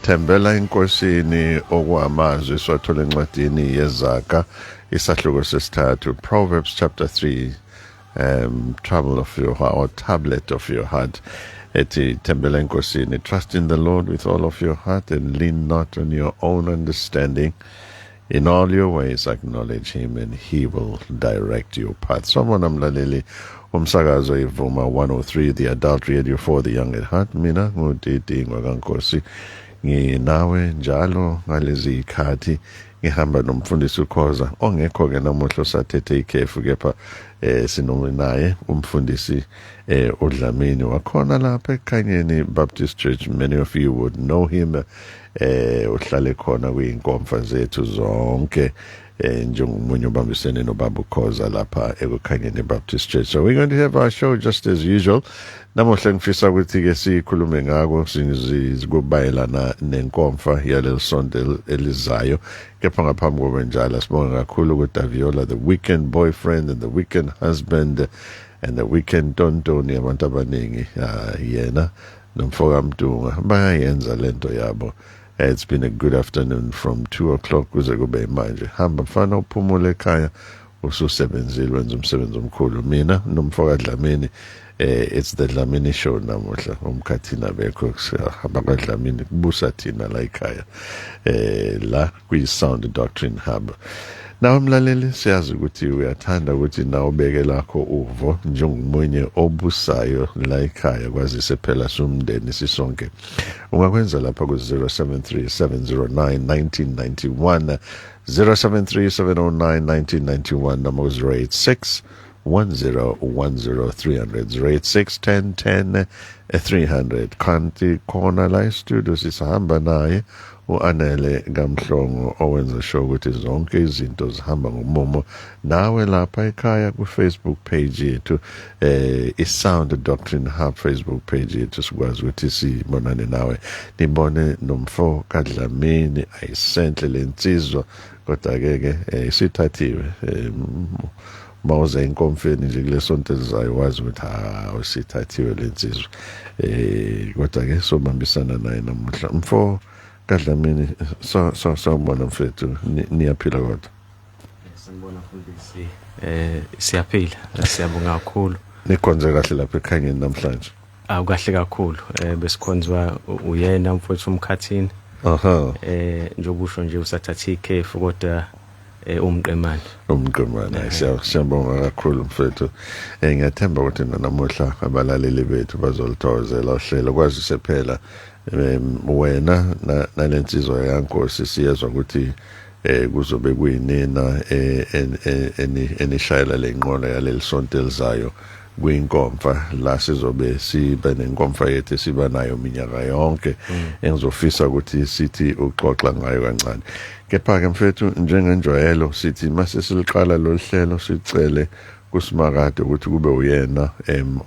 Thembela eNkosini, okwamazwi siwathola encwadini yeZaga, isahluko sesithathu, Proverbs chapter 3, trouble of your heart or tablet of your heart. Ethi thembela eNkosini, trust in the Lord with all of your heart and lean not on your own understanding. In all your ways acknowledge him and he will direct your path. Sawubona mlaleli umsakazo iVuma 103, the adult radio for the young at heart. Mina nguDidi ngwakankosi, nginawe njalo ngalezi ikhathi, ngihamba nomfundisi uKhoza ongekho ke namuhla, osathethe ikhefu, kepha sinonaye umfundisi uDlamini wakhona lapha eKhanyeni Baptist Church. Many of you would know him. Uhlale khona kuyinkomfa zethu zonke njengomunye ubambisene nobaba uKhoza lapha ekuKhanyeni Baptist Church. So we're going to have our show just as usual. Namuhla ngifisa ukuthi ke sikhulume ngako kubayelana nenkomfa yaleli sonto elizayo. Kepha ngaphambi kobe njalo, sibonga kakhulu kuDaviola, the weekend boyfriend and the weekend husband and the weekend tontoni abantu abaningi. Yena nomfoka Mtunga bayayenza lento yabo. It's been a good afternoon from 2 o'clock kuze kube manje. Hamba mfana, uphumule ekhaya, ususebenzile, wenza umsebenzi omkhulu. Mina nomfoka Dlamini, it's the Dlamini show namuhla. Umkhathina bekho, hamba kwaDlamini, kubusa thina la ekhaya la kwi Sound Doctrine Hub. Nawe mlaleli, siyazi ukuthi uyathanda ukuthi nawe ubeke lakho uvo njengomunye obusayo la ekhaya, kwazise phela sumndeni sisonke. Ungakwenza lapha ku 073 709 1991, 073 709 1991, noma 086 1010 300, 086 10 10 300. Kanti khona la e-studio sisahamba naye uAnele Kamhlongo, owenza sure ukuthi zonke izinto zihamba ngomumo. Nawe lapha ekhaya ku Facebook page yethu, iSound Doctrine Hub Facebook page yethu, sikwazi ukuthi sibonane nawe, nibone nomfo kaDlamini. Ayisenhle lensizwa, kodwa ke ke isithathiwe. Mawuze enkomfeni nje kulesonto elizayo, wazi ukuthi ha, usithathiwe lensizwa. Kodwa ke sobambisana naye namuhla, mfo kaDlamini. So sawubona mfethu, niyaphila kodwa? Sanibona mfundisi. Siyaphila, siyabonga kakhulu. Nikhonze kahle lapha eKhanyeni namhlanje? Awukahle kakhulu. Besikhonzwa uyena mfowethu umkhathini. Njengoba usho nje, usathatha ikhefu, kodwa umqemane. Umqemane. Siyabonga kakhulu mfethu. Ngiyathemba ukuthi namuhla abalaleli bethu bazolithokozela uhlelo, kwazise phela wena nalensizwa yaNkosi siyezwa ukuthi kuzobe kuyinina enishayela lenqola yaleli sonto elizayo kwinkomfa la sizobe sibe nenkomfa yethu esiba nayo minyaka yonke, engizofisa ukuthi sithi uxoxa ngayo kancane. Kepha ke mfethu, njengenjwayelo sithi mase siliqala lolu hlelo, sicele kuSimakade ukuthi kube uyena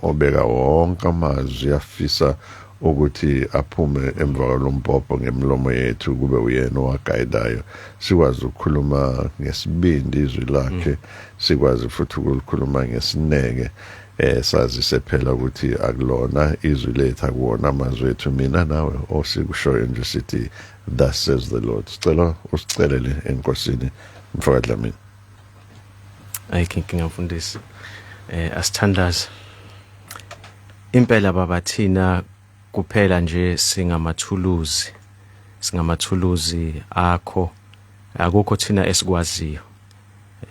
obeka wonke amazwi afisa ukuthi aphume emva kwalombhobho ngemlomo yethu, kube uyena owaguidayo, sikwazi ukukhuluma ngesibindi izwi lakhe, sikwazi futhi ukulikhuluma ngesineke, sazise phela ukuthi akulona izwi lethu, akuwona amazwi ethu mina nawe osikushoyo nje, sithi "Thus says the Lord." Sicela usicelele enkosini, mfoka Dlamini. Ayikho inkinga mfundisi. Asithandaze. Impela baba, thina kuphela nje singamathuluzi. Singamathuluzi akho. Akukho thina esikwaziyo.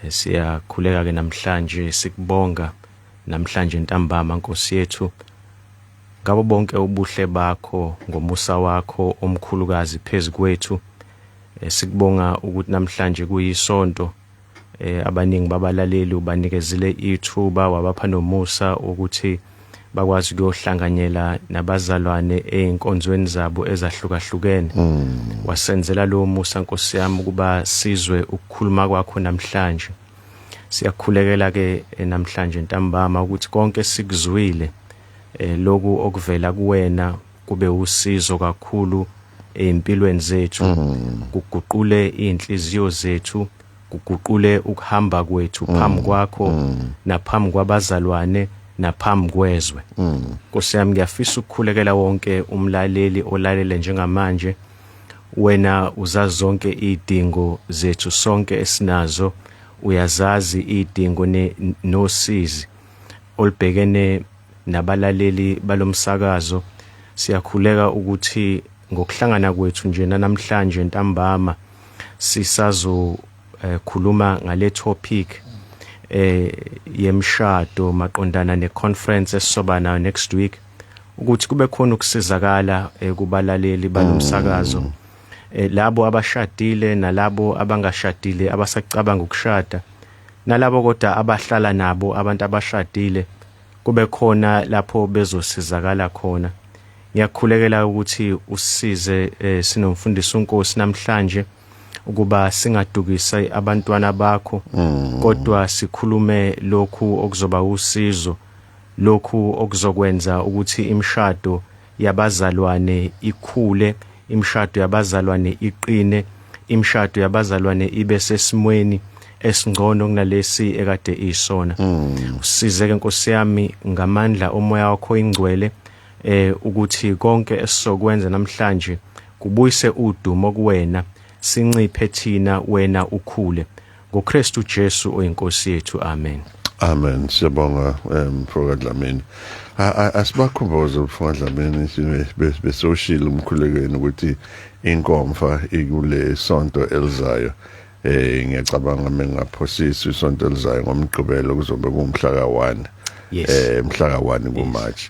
Siyakhuleka ke namhlanje, sikubonga namhlanje ntambama, Nkosi yethu, ngabo bonke ubuhle bakho, ngomusa wakho omkhulukazi phezukwethu. Sikubonga ukuthi namhlanje kuyisonto, abaningi babalaleli ubanikezile ithuba, wabapha nomusa ukuthi bakwazi ukuyohlanganyela nabazalwane einkonzweni zabo ezahlukahlukene. Wasenzela lo musa, Nkosi yami, ukuba sizwe ukukhuluma kwakho namhlanje. Siyakhulekela ke namhlanje ntambama ukuthi konke sikuzwile lokhu okuvela kuwena kube usizo kakhulu empilweni zethu, kuguqule inhliziyo zethu, kuguqule ukuhamba kwethu phambi kwakho naphambi kwabazalwane naphambi kwezwe. Nkosi yami, ngiyafisa ukukhulekela wonke umlaleli olalele njengamanje. Wena uzazi zonke idingo zethu sonke esinazo, uyazazi idingo nosizi olubhekene nabalaleli balomsakazo. Siyakhuleka ukuthi ngokuhlangana kwethu nje namhlanje ntambama sisazo khuluma ngale topic yemshado maqondana neconference esisoba nayo next week, ukuthi kube khona ukusizakala kubalaleli balomsakazo, labo abashadile nalabo abangashadile abasacabanga ukushada, nalabo kodwa abahlala nabo abantu abashadile, kube khona lapho bezosizakala khona. Ngiyakhulekela ukuthi usisize sinomfundisi uNkosi namhlanje ukuba singadukisa abantwana bakho, kodwa sikhulume lokhu okuzoba usizo, lokhu okuzokwenza ukuthi imishado yabazalwane ikhule, imishado yabazalwane iqine, imishado yabazalwane ibe sesimweni esingcono kunalesi ekade isona. Usizeke Nkosi yami ngamandla omoya wakho ingcwele, ukuthi konke esizokwenza namhlanje kubuyise udumo kuwena, sinciphe thina, wena ukhule, ngoKristu Jesu oyinkosi yethu. Amen. Amen. Siyabonga, mfoka Dlamini. Asibakhumbuze, mfoka Dlamini, besoshila umkhulekweni ukuthi inkomfa ikule sonto elizayo. Ngiyacabanga mengaphosisi, isonto elizayo ngomgqibelo kuzobe kuwumhla ka1. Yes. Mhla ka1 kuMarch.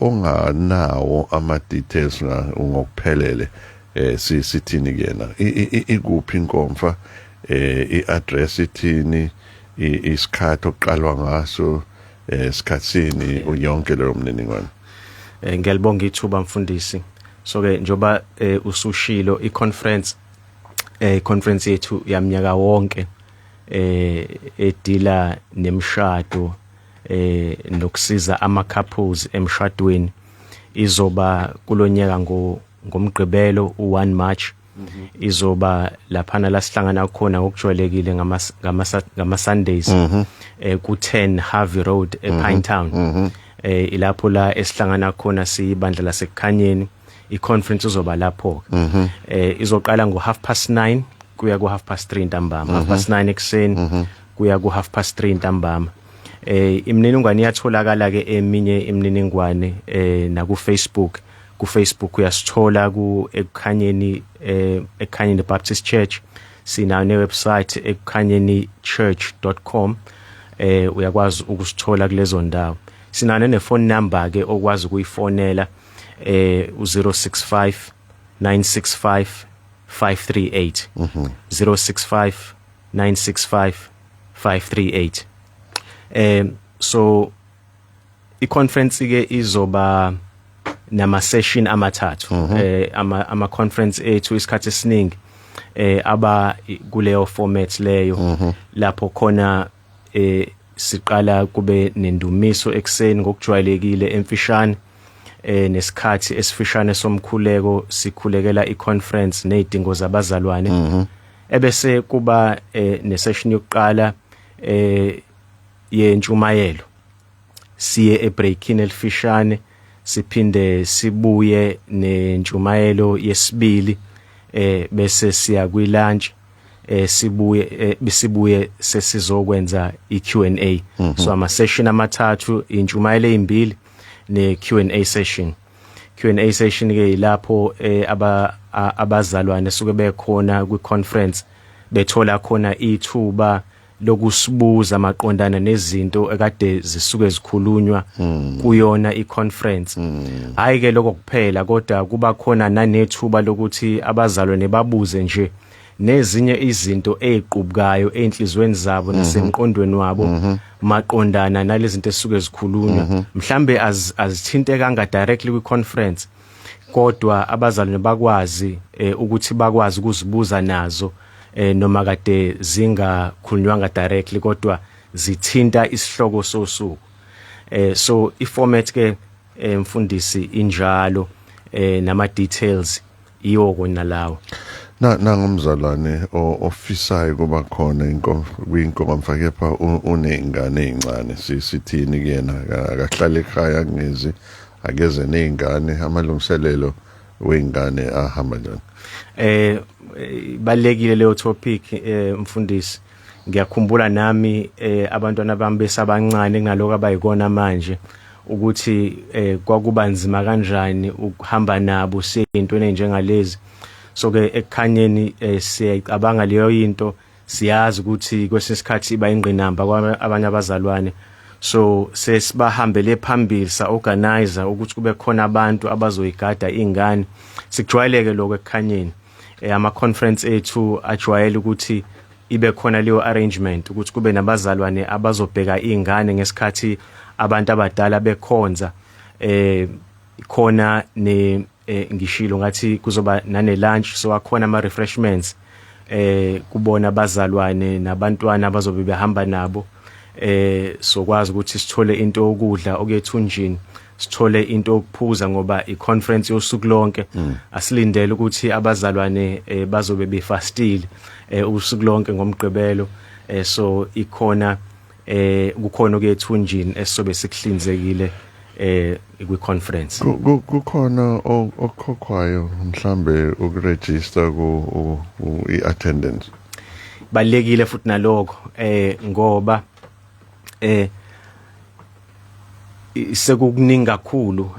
Onganawo ama details ngokuphelele, sithini kuyena? Ikuphi inkomfa? I-address ithini? Isikhathi okuqalwa ngaso sikhatsini, yonke leyo mniningwane? Ngiyalibonga ithuba, mfundisi. So ke njoba usushilo, i-conference conference yethu yaminyaka wonke edila nemishado nokusiza ama couples emshadweni izoba kulonyaka ngomgqibelo u1 March. Izoba laphana la sihlangana khona ngokujwayelekile ngama Sundays, ku 10 Harvey Road ePinetown. Ilapho la esihlangana khona siyibandla lasekukhanyeni. I-conference izoba lapho. Izoqala ngo 9:30 kuya ku 3:30 ntambama, 9:30 ekuseni kuya ku 3:30 ntambama. Imininingwane iyatholakala ke, eminye imininingwane na ku Facebook. Ku Facebook uyasithola ku ekukhanyeni, Ekukhanyeni Baptist Church. Sinayo ne website, ekukhanyenichurch.com. Uyakwazi ukusithola kulezo ndawo. Sinayo ne phone number ke okwazi ukuyifonela, u065 965 538, 065 965 538. So i-conference ke izoba nama session amathathu. Ama conference ethu isikhathi esiningi aba kuleyo format leyo, lapho khona siqala kube nendumiso ekseni ngokujwayelekile emfishane, nesikhathi esifishane somkhuleko, sikhulekela i-conference nezidingo zabazalwane. Ebese kuba ne-session yokuqala yentshumayelo, siye ebreakini elifishane, siphinde sibuye nentshumayelo yesibili, bese siya kwi lunch, sibuye besibuye sesizokwenza iQ&A. So ama session amathathu, intshumayelo ezimbili ne Q&A session. Q&A session ke ilapho abazalwane suke bekhona kwi conference bethola khona ithuba lokusibuza maqondana nezinto ekade zisuke zikhulunywa kuyona i-conference. Hayi ke lokho kuphela, kodwa kuba khona nanethuba lokuthi abazalwane babuze nje nezinye izinto eziqubukayo einhlizweni zabo nasemqondweni wabo maqondana nalezi zinto esuke zikhulunywa, mhlambe azithintekanga directly kwi-conference, kodwa abazalwane bakwazi ukuthi bakwazi ukuzibuza nazo, noma kade zingakhulunywanga directly, kodwa zithinta isihloko sosuku. So iformat ke, mfundisi, injalo, nama details iyo kona lawo. Na nangumzalwane ofisayo kuba khona inkomfa kwinkomfa, kepha unezingane ezincane, sithini kuyena? Akahlale ekhaya, ngezi akeze nezingane? Amalungiselelo Wengane ahamba njani? Balekile leyo topic, mfundisi. Ngiyakhumbula nami abantwana bami besabancane kunaloko abayikona manje, ukuthi kwakuba nzima kanjani ukuhamba nabo seyintweni enjengalezi. So ke ekukhanyeni siyayicabanga leyo into, siyazi ukuthi kwesinye isikhathi iba ingqinamba kwabanye abazalwane, so sesibahambele phambili, sa-organize ukuthi kube khona abantu abazoyigada ingane. Sikujwayeleke lokho ekukhanyeni. Ama conference ethu ajwayele ukuthi ibe khona leyo arrangement, ukuthi kube nabazalwane abazobheka ingane ngesikhathi abantu abadala bekhonza. Khona ne ngishilo ngathi kuzoba nane lunch, so akhona ama refreshments kubona abazalwane nabantwana abazobe behamba nabo. Sokwazi ukuthi sithole into yokudla okuyethunjini, sithole into yokuphuza, ngoba i-conference yosuku lonke. Asilindele ukuthi abazalwane bazobe befastile usuku lonke ngomgqibelo. So ikhona, kukhona okuyethunjini esizobe sikuhlinzekile kwi-conference. Kukhona okukhokhwayo mhlambe ukuregister ku i-attendance? Balekile futhi nalokho, ngoba sekukuningi kakhulu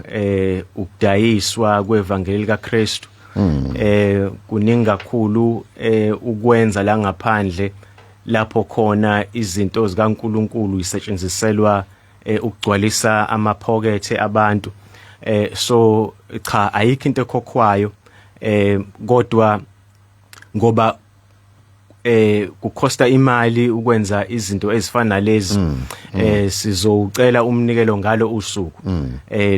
ukudayiswa kwevangeli kaKristu. Kuningi kakhulu ukwenza la ngaphandle lapho khona izinto zikaNkuluNkulu isetshenziselwa ukugcwalisa amaphokethe abantu. So cha, ayikho into ekhokhwayo, kodwa ngoba kukhosta imali ukwenza izinto ezifana nalezi, sizowucela umnikelo ngalo usuku.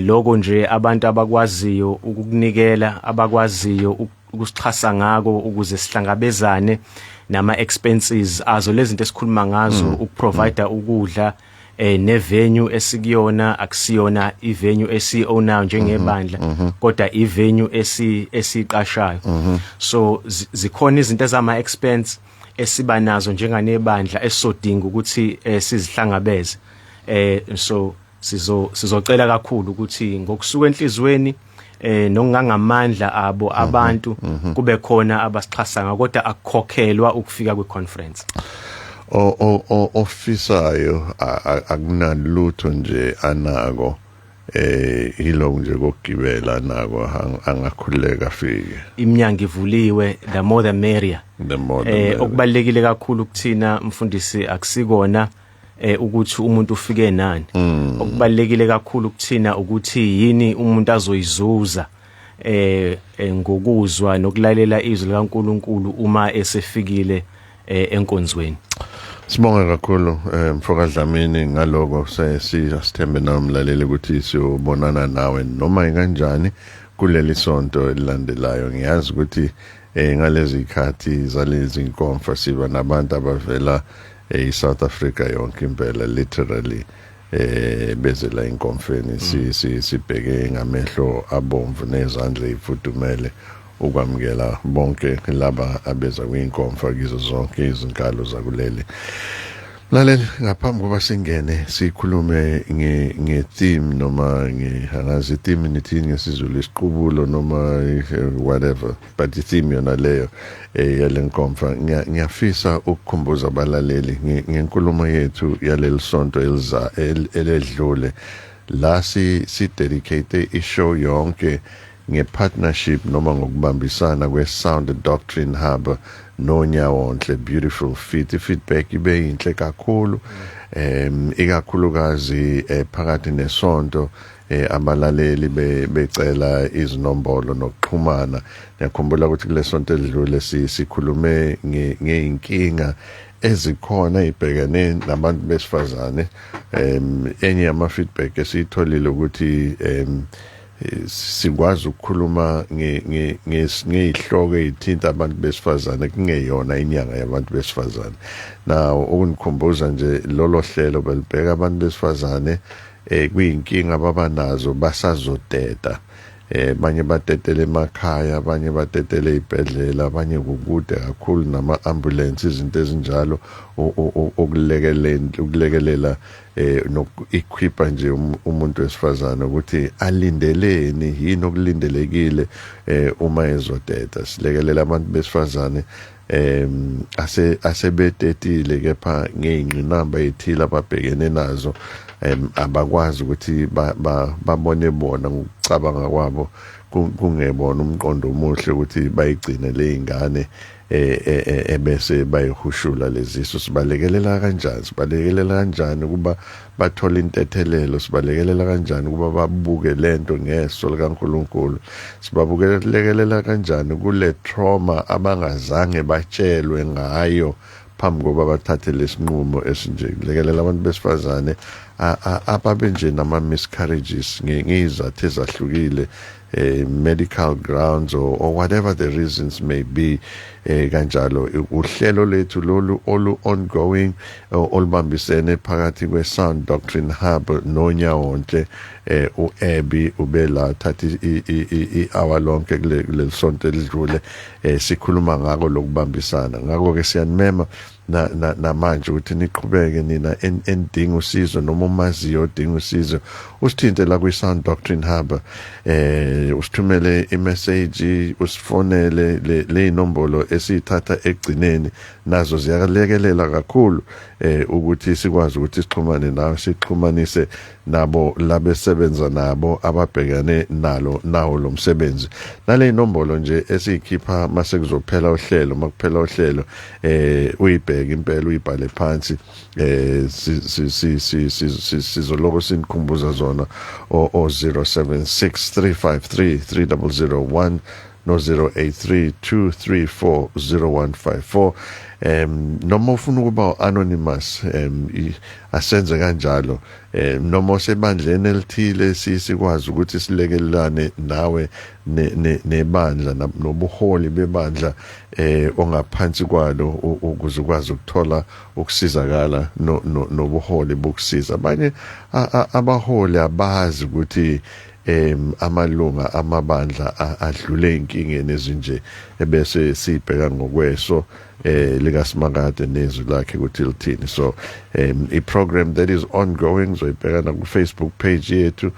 Lokho nje abantu abakwaziyo ukukunikela, abakwaziyo ukusixhasa ngako ukuze sihlangabezane nama expenses azo lezi zinto esikhuluma ngazo, ukuprovide ukudla nevenue esikuyona. Akusiyona ivenue esi-ownayo njengebandla, kodwa ivenue esiqashayo. So zikhona izinto ezama expense esiba nazo njenganebandla esizodinga ukuthi sizihlangabeze. So sizocela kakhulu ukuthi ngokusuka enhlizweni nokungangamandla abo abantu kube khona abasixhasa, kodwa akukhokhelwa ukufika kwi-conference. Ofisayo akunalutho nje anako, ilo nje kokugibela nako, angakhululeka afike. Iminyango ivuliwe, the more the merrier. The more the merrier. Okubalekile kakhulu kuthina, mfundisi, akusikona ukuthi umuntu ufike nani. Okubalekile kakhulu kuthina ukuthi yini umuntu azoyizuza ngokuzwa nokulalela izwi likaNkuluNkulu uma esefikile enkonzweni. Sibonge kakhulu, mfoka Dlamini, ngaloko. Sesithembe nawe mlaleli ukuthi siyobonana nawe noma kanjani kuleli sonto elilandelayo. Ngiyazi ukuthi ngalezi ikhathi zalezi inkomfa siba nabantu abavela eSouth Africa yonke impela, literally, bezela inkomfeni. Si sibheke ngamehlo abomvu nezandla ezifudumele ukwamukela bonke laba abeza kwinkomfa kizo zonke izinkalo zakuleli. Mlaleli, ngaphambi kokuba singene sikhulume nge-theme noma angazi i-theme nithini ngesiZulu, isiqubulo noma whatever, but i-theme yona leyo yale nkomfa, ngiyafisa ukukhumbuza abalaleli ngenkulumo yethu yaleli sonto eliza eledlule la si dedicate i-show yonke nge-partnership noma ngokubambisana kwe-Sound Doctrine Hub noNyawonhle Beautiful Feet. I-feedback ibe yinhle kakhulu, ikakhulukazi phakathi nesonto, abalaleli becela izinombolo nokuxhumana. Ngiyakhumbula ukuthi kule sonto edlule sikhulume ngeinkinga ezikhona ibhekene nabantu besifazane. Enye yama feedback esiyitholile ukuthi sikwazi ukukhuluma ngezihloko ezithinta abantu besifazane kungeyona inyanga yabantu besifazane. Now ukunikhumbuza nje, lolo hlelo belibheka abantu besifazane kuyinkinga babanazo basazoteta. Banye batetele emakhaya, abanye batetele ezibhedlela, abanye kukude kakhulu nama ambulance, izinto ezinjalo, ukulekelela noku-equipa nje umuntu wesifazane ukuthi alindeleni, yini okulindelekile uma ezoteta. Silekelela abantu besifazane asebetetile kepha ngeyingqinamba ezithile ababhekene nazo, abakwazi ukuthi babone bona ngokucabanga kwabo kungebona umqondo omuhle ukuthi bayigcine le ingane ebese bayihushula lezisu. Sibalekelela kanjani? Sibalekelela kanjani ukuba bathole intethelelo? Sibalekelela kanjani ukuba babuke lento ngeso likaNkuluNkulu? Sibabukelekelela kanjani kule trauma abangazange batshelwe ngayo phambi kokuba bathathe lesinqumo esinje? Lekelela abantu besifazane ababe nje nama miscarriages ngezizathu ezahlukile, medical grounds or whatever the reasons may be. Kanjalo uhlelo lethu lolu olu ongoing, olubambisene phakathi kwe Sound Doctrine Hub noNyawonhle. uEbi ubela thatha i hour lonke kule sonto elidlule, sikhuluma ngako lokubambisana. Ngakho ke siyanimema namanje ukuthi niqhubeke nina enidinga usizo noma umaziyo odinga usizo, usithinte la kwi Sound Doctrine Hub, usithumele imessage, usifonele. Le inombolo esiyithatha egcineni nazo ziyalekelela kakhulu ukuthi sikwazi ukuthi sixhumane nawe, sixhumanise nabo labesebenza nabo ababhekane nalo nawo lo msebenzi. Nale inombolo nje esiyikhipha mase kuzophela uhlelo, makuphela uhlelo, uyibheke impela, uyibhale phansi, sizoloko sinikhumbuza zona, o 076 353 3001 no 083 234 0154. Noma ufuna ukuba anonymous, asenze kanjalo, noma osebandleni elithile, sikwazi ukuthi silekelelane nawe nebandla nobuholi bebandla ongaphansi kwalo, ukuze ukwazi ukuthola ukusizakala nobuholi bokusiza abanye. Abaholi abazi ukuthi amalunga amabandla adlule inkingeni ezinje, ebese sibheka ngokweso likaSimakade nezwi lakhe ukuthi lithini. So i program that is ongoing, zoyibheka na ku Facebook page yethu,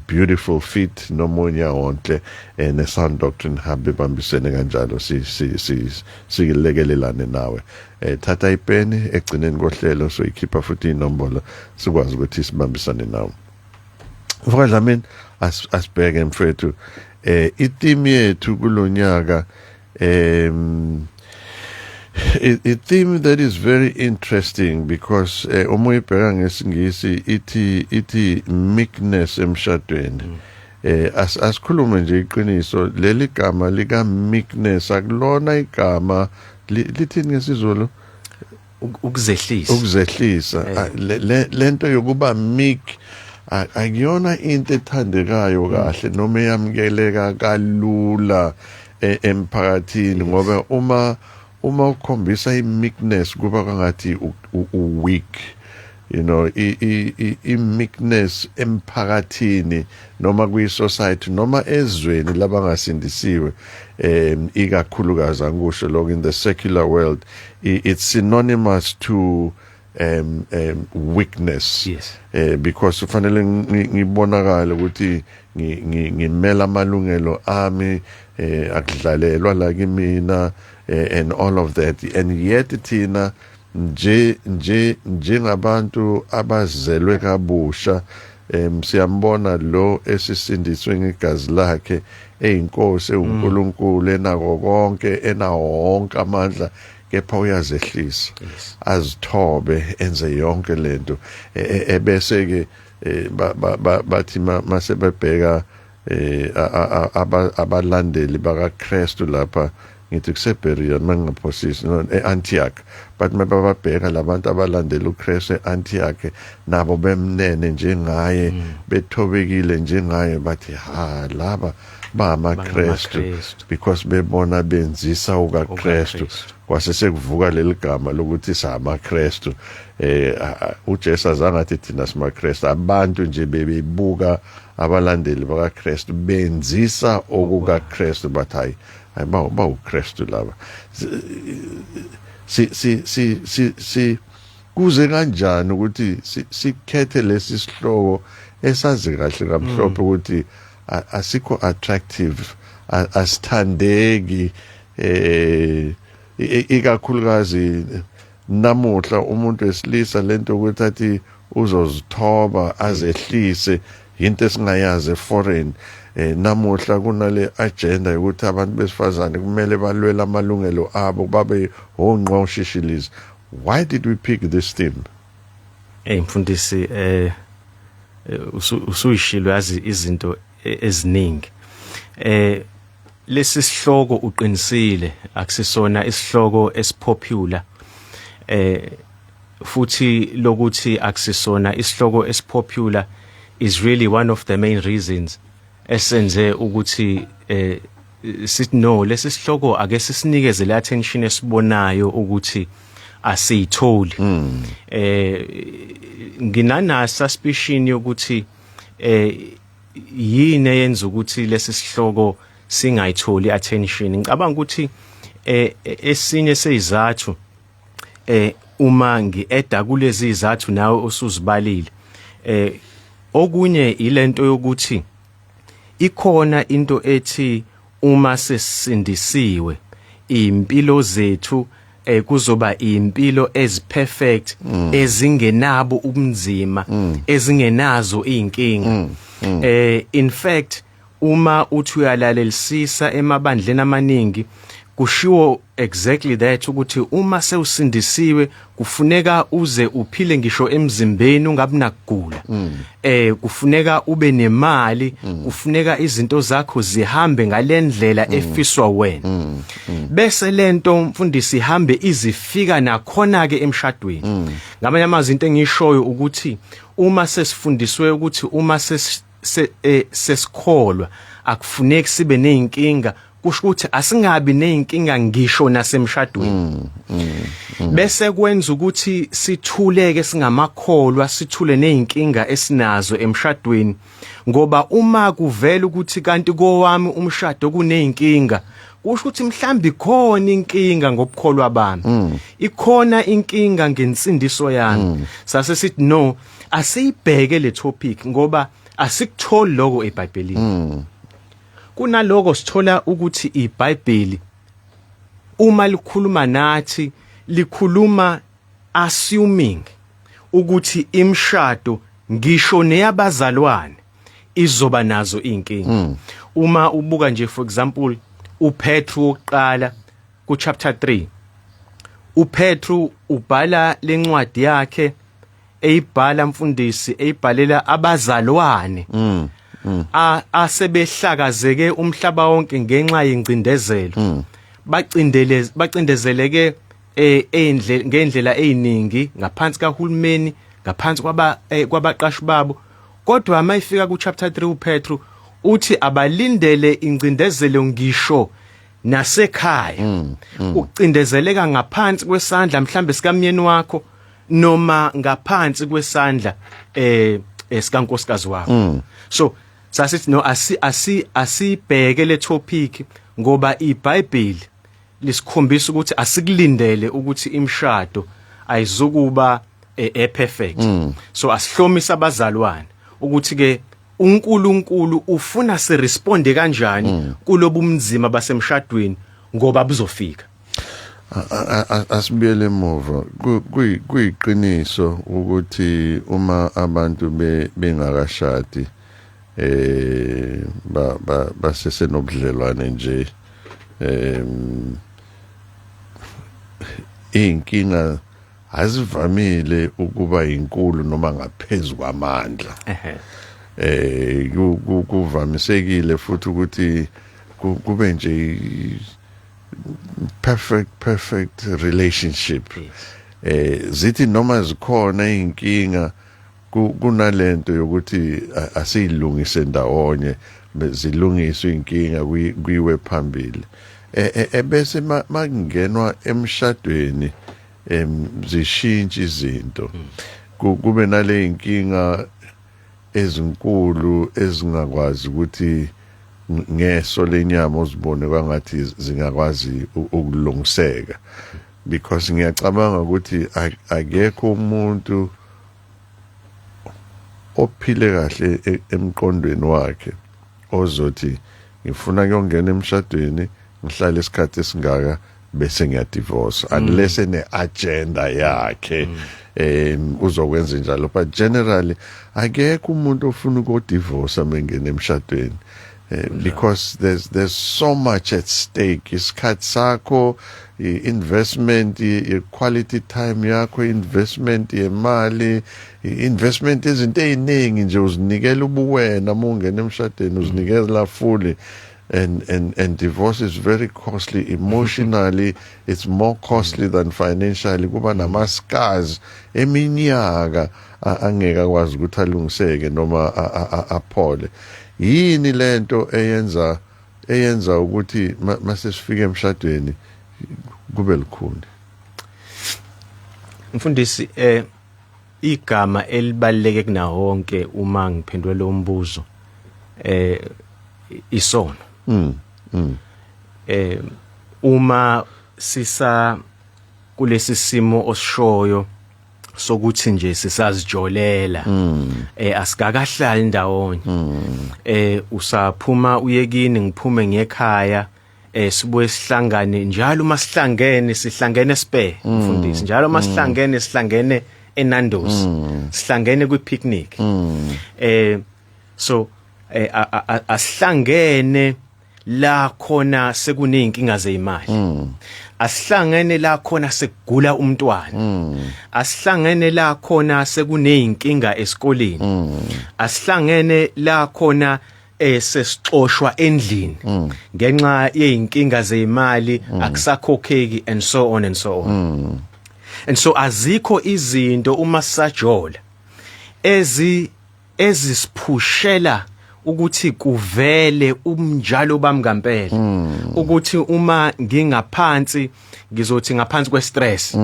Beautiful Feet nomonya wonke ne Sound Doctrine Hub ibambisene kanjalo, si si si silekelelane nawe. Thatha ipeni, egcineni kohlelo soyikhipha futhi inombolo, sikwazi ukuthi sibambisane nawe. Mfoka Dlamini, asibheke mfethu i-theme yethu kulonyaka, a theme that is very interesting because uma uyibheka ngesingisi ithi meekness emshadweni. Asikhulume nje iqiniso, leli gama lika meekness akulona igama lithini ngesiZulu? Ukuzehlisa. Ukuzehlisa. Lento yokuba meek akuyona into ethandekayo kahle noma eyamukeleka kalula emphakathini, ngoba uma ukhombisa i-meekness kuba kangathi u-weak. I-meekness emphakathini noma kwi-society noma ezweni labangasindisiwe, ikakhulukazi angikusho lokho, in the secular world it's synonymous to weakness, because kufanele ngibonakale ukuthi ngimela amalungelo ami, akudlalelwa la kimina, and all of that. And yet thina nje njengabantu abazelwe kabusha, siyambona lo esisindiswe ngegazi lakhe, eyinkosi, eUNkulunkulu, enako konke, enawo wonke amandla, kepha uyazehlisa, azithobe, enze yonke lento, ebese ke bathi mase bebheka abalandeli bakaKristu lapha, ngithi kuseBerea mangingaphosisi, no, eAntioch, but mababheka labantu abalandela uKristu eAntioch, nabo bemnene njengaye, bethobekile njengaye, bathi ha, laba bamaKristu because bebona benzisa ukaKristu, kwase sekuvuka leli gama lokuthi samaKristu. uJesu azange athi thina simaKristu, abantu nje bebebuka abalandeli bakaKristu benzisa okukaKristu, bathi hayi bawuKristu laba. Si si si si si kuze kanjani ukuthi sikhethe lesi sihloko esazi kahle kamhlophe ukuthi asikho attractive, asithandeki, ikakhulukazi namuhla umuntu wesilisa lento ukuthi athi uzozithoba azehlise into esingayazi foreign. Namuhla kunale agenda yokuthi abantu besifazane kumele balwele amalungelo abo babe ongqoshishilizi. Why did we pick this theme? Hey mfundisi, usuyishilo yazi izinto eziningi. Lesi sihloko uqinisile akusisona isihloko esipopular, futhi lokuthi akusisona isihloko esipopular is really one of the main reasons esenze ukuthi sithi no, lesi sihloko ake sisinikeze le attention esibonayo ukuthi asiyitholi. Nginana suspicion yokuthi yini eyenza ukuthi lesi sihloko singayitholi attention. Ngicabanga ukuthi esinye sezizathu, uma ngieda kulezi izathu nawe osuzibalile, okunye ilento yokuthi ikhona into ethi uma sesindisiwe impilo zethu kuzoba impilo eziperfect, ezingenabo ubunzima, ezingenazo izinkinga. In fact, uma uthi uyalalelisisa emabandleni amaningi, kushiwo exactly that, ukuthi uma sewusindisiwe kufuneka uze uphile ngisho emzimbeni ungabi nakugula, kufuneka ube nemali, kufuneka izinto zakho zihambe ngalendlela efiswa wena. Bese lento, mfundisi, ihambe izifika nakhona ke emshadweni. Ngamanye amazwi, into engishoyo ukuthi uma sesifundiswe ukuthi uma sesikholwa akufuneki sibe nezinkinga, kusho ukuthi asingabi nezinkinga ngisho nasemshadweni. Bese kwenza ukuthi sithuleke singamakholwa, sithule nezinkinga esinazo emshadweni, ngoba uma kuvela ukuthi kanti kowami umshado kunezinkinga, kusho ukuthi mhlambi khona inkinga ngobukholwa bami, ikhona inkinga ngensindiso yami. Sase sithi no, asiyibheke le topic ngoba asikutholi lokho eBhayibhelini. Kunaloko sithola ukuthi iBhayibheli uma likhuluma nathi likhuluma assuming ukuthi imshado ngisho neyabazalwane izoba nazo inkinga. Uma ubuka nje, for example, uPetru wokuqala ku chapter 3, uPetru ubhala lencwadi yakhe eyibhala, mfundisi, eyibhalela abazalwane asebehlakazeke umhlaba wonke ngenxa yengcindezelo, bacindele bacindezeleke ngendlela eziningi ngaphansi kahulumeni, ngaphansi kwabaqashi babo. Kodwa mayifika ku chapter 3, uPetru uthi abalindele ingcindezelo ngisho nasekhaya, ukucindezeleka ngaphansi kwesandla mhlambe sikamyeni wakho noma ngaphansi kwesandla sikankosikazi wakho. So sasithi no, asi asi asibheke le topic ngoba iBhayibheli lisikhombisa ukuthi asikulindele ukuthi imishado ayizukuba perfect. So asihlomisa abazalwane ukuthi ke uNkulunkulu ufuna siresponde kanjani kulobumzima basemshadweni, ngoba buzofika. Asibuyele emuva. Kuyiqiniso ukuthi uma abantu bengakashadi ba basesenobudlelwane nje, inkinga azivamile ukuba inkulu noma ngaphezulu kwamandla. Kuvamisekile futhi ukuthi kube nje perfect relationship. Zithi noma zikhona inkinga, kunalento yokuthi asiyilungise ndawonye. Zilungiswe inkinga, kuyiwe phambili. Ebese makungenwa emshadweni zishintsha izinto, kube nale inkinga ezinkulu ezingakwazi ukuthi ngeso lenyama uzibone kwangathi zingakwazi ukulungiseka, because ngiyacabanga ukuthi akekho umuntu ophile kahle emqondweni wakhe ozothi ngifuna kuyongena emshadweni, ngihlale isikhathi esingaka, bese ngiyadivorce, unless ene agenda yakhe uzokwenza njalo. But generally akekho umuntu ofuna ukodivorce mengena emshadweni, because there's so much at stake: isikhathi sakho, i-investment, i-quality time yakho, investment yemali, i-investment izinto eziningi nje. Uzinikela ubuwena uma ungena emshadweni, uzinikela fully, and divorce is very costly emotionally. It's more costly than financially. Kuba nama scars eminyaka angeke akwazi ukuthi alungiseke noma aphole. Yini lento eyenza ukuthi mase sifike emshadweni kube lukhuni? Mfundisi, igama elibaluleke kunawo wonke uma ngiphendula lo mbuzo isono. Uma sisa kulesi simo osishoyo sokuthi nje sisazijolela, asikakahlali ndawonye, usaphuma uyekini, ngiphume ngekhaya, sibuye sihlangane njalo. Uma sihlangene, sihlangene spare, mfundisi. Njalo uma sihlangene, sihlangene eNando's, sihlangene kwi picnic. So asihlangene la khona sekuneyinkinga zeyimali, asihlangene la khona sekugula umntwana, asihlangene la khona sekuneyinkinga esikoleni, asihlangene la khona sesixoshwa endlini ngenxa yeyinkinga zeyimali, akusakhokheki, and so on and so on. And so azikho izinto uma sisajola ezisiphushela ukuthi kuvele umnjalo bami ngempela, ukuthi uma ngingaphansi, ngizothi ngaphansi kwestress,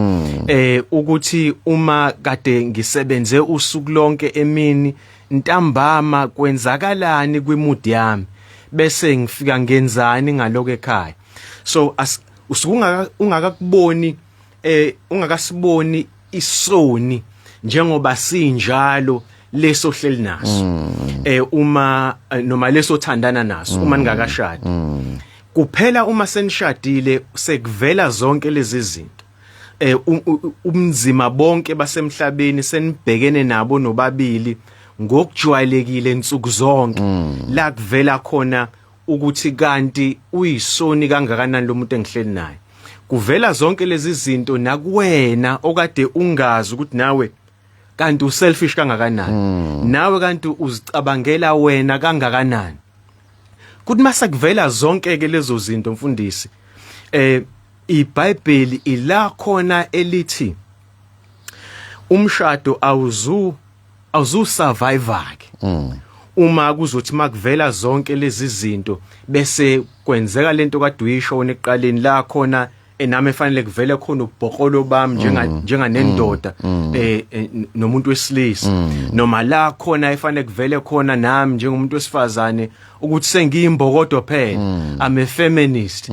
ukuthi uma kade ngisebenze usuku lonke, emini ntambama kwenzakalani kwimood yami, bese ngifika ngenzani ngaloko ekhaya. So usuke ungakakuboni, ungakasiboni isoni njengoba sinjalo leso hleli naso, uma noma leso thandana naso uma ningakashadi. Kuphela uma senishadile sekuvela zonke lezi zinto, umzima bonke basemhlabeni senibhekene nabo nobabili ngokujwayelekile insuku zonke, la kuvela khona ukuthi kanti uyisoni kangakanani lo muntu engihleli naye. Kuvela zonke lezi zinto nakuwena okade ungazi ukuthi nawe kanti uselfish kangakanani, nawe kanti uzicabangela wena kangakanani. Kuthi mase kuvela zonke ke lezo zinto, mfundisi, iBhayibheli ila khona elithi umshado awuzu survive ke uma kuzothi makuvela zonke lezi zinto, bese kwenzeka lento kade uyisho wena ekuqaleni, la khona enami efanele kuvele khona ubhokolo bami njenga nendoda nomuntu wesilisa, noma la khona efanele kuvele khona nami njengomuntu wesifazane ukuthi sengiyimbokodo phela, I'm a feminist,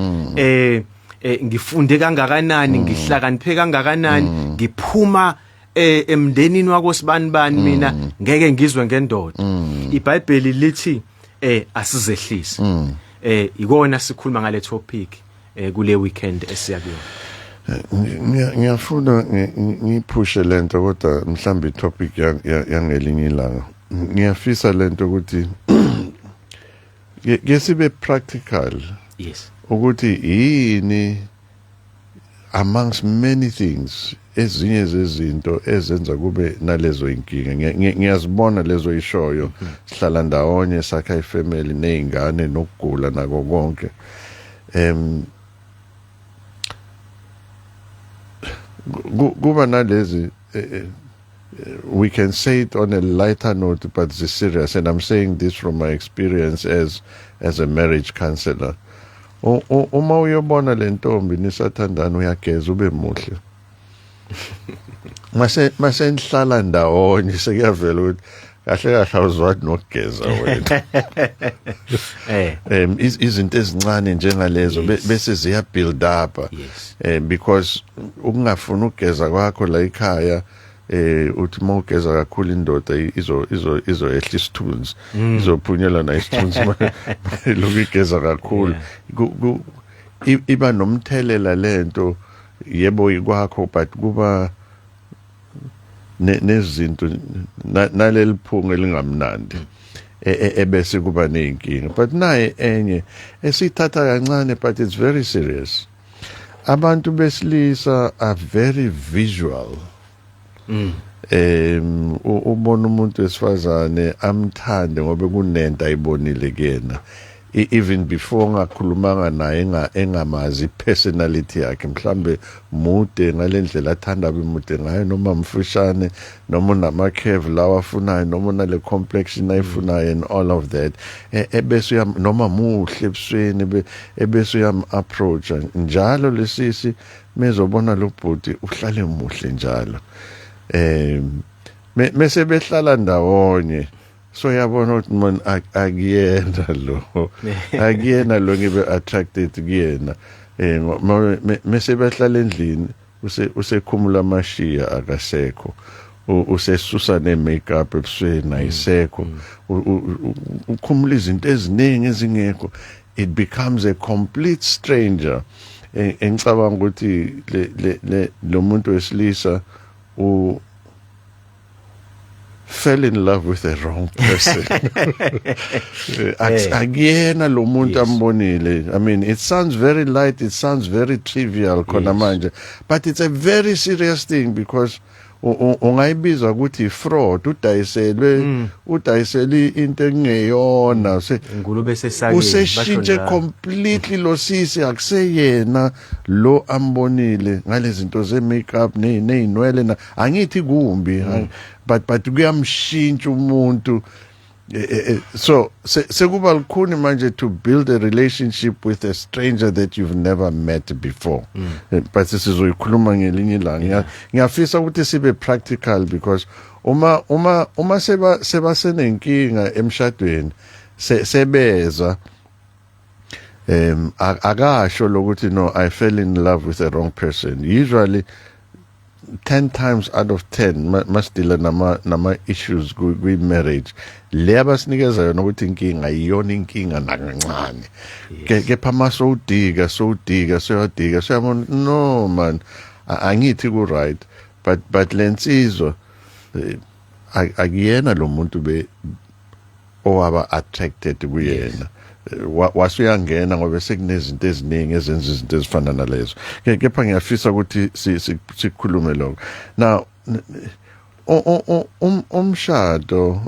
ngifunde kangakanani, ngihlakaniphe kangakanani, ngiphuma emndenini wakosibani bani, mina ngeke ngizwe ngendoda. IBhayibheli lithi asizehlise. Ikona sikhuluma ngale topic kule weekend esiya kuyona. Ngiyafuna ngiphushe lento, kodwa mhlawumbe itopic yangelinye ilanga. Ngiyafisa lento ukuthi ke sibe practical ukuthi yini, amongst many things, ezinye zezinto ezenza kube nalezo inkinga. Ngiyazibona lezo ishoyo, sihlala ndawonye, sakha ifamily nezingane, nokugula nako konke. Kuba nalezi We can say it on a lighter note, but it's serious, and I'm saying this from my experience as a marriage counselor. Uma uyobona lentombi nisathandana, uyageza, ube muhle. Mase nihlala ndawonye, sekuyavela ukuthi kahle kahle awuzwani nokugeza wena. Izinto ezincane njengalezo bese ziya build up, because ukungafuni ukugeza kwakho la ekhaya, uthi mawugeza kakhulu, indoda izo izoyehla isithunzi, izophunyelwa na isithunzi lokhu igeza kakhulu. Iba nomthelela lento, yebo, ikwakho, but kuba nezinto naleli phunga elingamnandi, ebese kuba nezinkinga. But naye enye esithatha kancane, but it's very serious: abantu besilisa are very visual. Ubona umuntu wesifazane, amthande ngoba kunento ayibonile kuyena, even before ngakhulumanga naye, engamazi personality yakhe. Mhlambe mude ngalendlela athanda bemude ngayo, noma mfushane, noma unama curve lawa afunayo, noma unale complexion ayifunayo and all of that. Ebese uyam, noma muhle ebusweni, ebese uyam approach njalo. Lesisi mezobona lo bhuti uhlale muhle njalo, mase behlala ndawonye, so yabona ukuthi man, akuyena lo, akuyena lo ngibe attracted kuyena. Mase behlala endlini, usekhumula amashiya, akasekho. Usesusa ne-makeup ebusweni, ayisekho. Ukhumula izinto eziningi ezingekho. It becomes a complete stranger. Engicabanga ukuthi le lo muntu wesilisa u fell in love with the wrong person. Akuyena lo muntu ambonile. I mean, it sounds very light, it sounds very trivial khona manje, but it's a very serious thing, because ungayibiza ukuthi fraud, udayiselwe, udayisele into engeyona. Ingulube esesakeni. Useshintshe completely lo sisi, akuseyena lo ambonile ngalezi zinto ze makeup nezinwele. Na angithi kumbi, but kuyamshintsha umuntu. So sekuba lukhuni manje to build a relationship with a stranger that you've never met before. But sizoyikhuluma ngelinye ilanga. Ngiyafisa ukuthi sibe practical, because uma seba senenkinga emshadweni, sebeza, akasho lokuthi, "No, I fell in love with the wrong person." Usually 10 times out of 10, masidila nama issues kwi marriage le, abasinikeza yona ukuthi inkinga iyona inkinga nakancane. Kepha masowudika, sowudika, soyadika, soyabona, no man, angithi ku right, but lensizwa, akuyena lo muntu be owaba attracted kuyena. Wasuyangena ngoba sekunezinto eziningi ezenza izinto ezifana nalezo. Kepha ngiyafisa ukuthi sikhulume lokho. Now, umshado,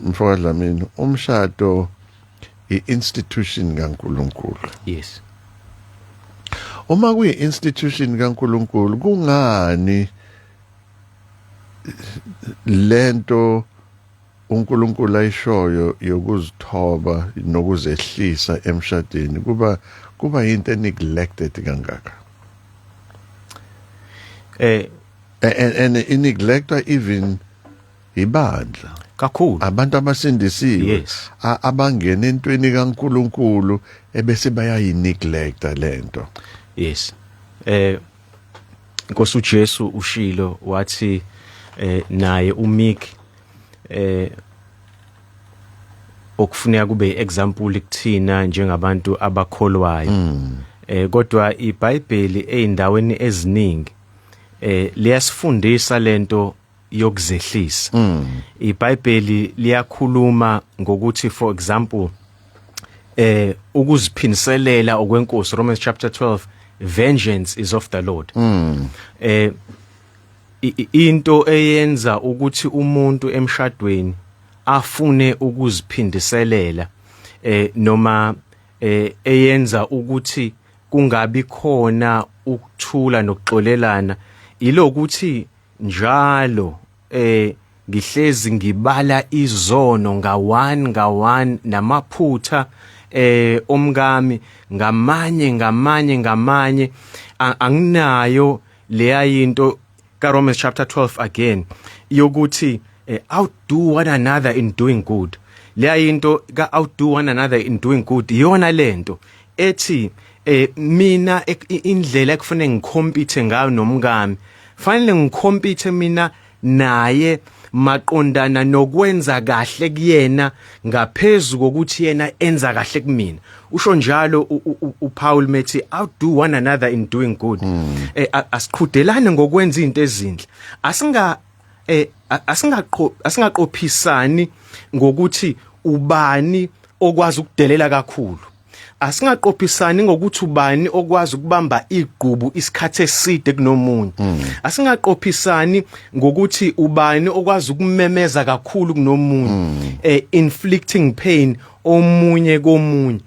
mfoka Dlamini, umshado i-institution kaNkuluNkulu. Uma kuyi-institution kaNkuluNkulu, kungani lento uNkulunkulu ayishoyo yokuzithoba nokuzehlisa emshadweni kuba into neglected kangaka? And ineglectwa even ibandla, Kakhulu. abantu abasindisiwe, abangena entweni kaNkuluNkulu, ebese bayayi-neglecta lento. Yes, Nkosi uJesu ushilo, wathi naye uMick okufuneka kube example kuthina njengabantu abakholwayo. Kodwa iBhayibheli eindaweni eziningi liyasifundisa lento yokuzehlisa. IBhayibheli liyakhuluma ngokuthi, for example, ukuziphindiselela okwenkosi, Romans chapter 12, vengeance is of the Lord. Into eyenza ukuthi umuntu emshadweni afune ukuziphindiselela, noma eyenza ukuthi kungabi khona ukuthula nokuxolelana, ilokuthi Njalo ngihlezi ngibala izono nga1 nga1 namaphutha omkami ngamanye ngamanye ngamanye. Anginayo leya into ka Romans chapter 12 again yokuthi outdo one another in doing good. Leya into ka outdo one another in doing good iyona lento ethi mina indlela ekufanele ngicompete ngayo nomkami, fanele ngicompete mina naye maqondana nokwenza kahle kuyena ngaphezulu kokuthi yena enza kahle kumina. Usho njalo uPaul methi outdo one another in doing good. Asiqhudelane ngokwenza izinto ezinhle, asinga asingaqo asingaqophisani ngokuthi ubani okwazi ukudelela kakhulu, asingaqophisani ngokuthi ubani okwazi ukubamba igqubu isikhathi eside kunomunye, asingaqophisani ngokuthi ubani okwazi ukumemeza kakhulu kunomunye, inflicting pain omunye komunye,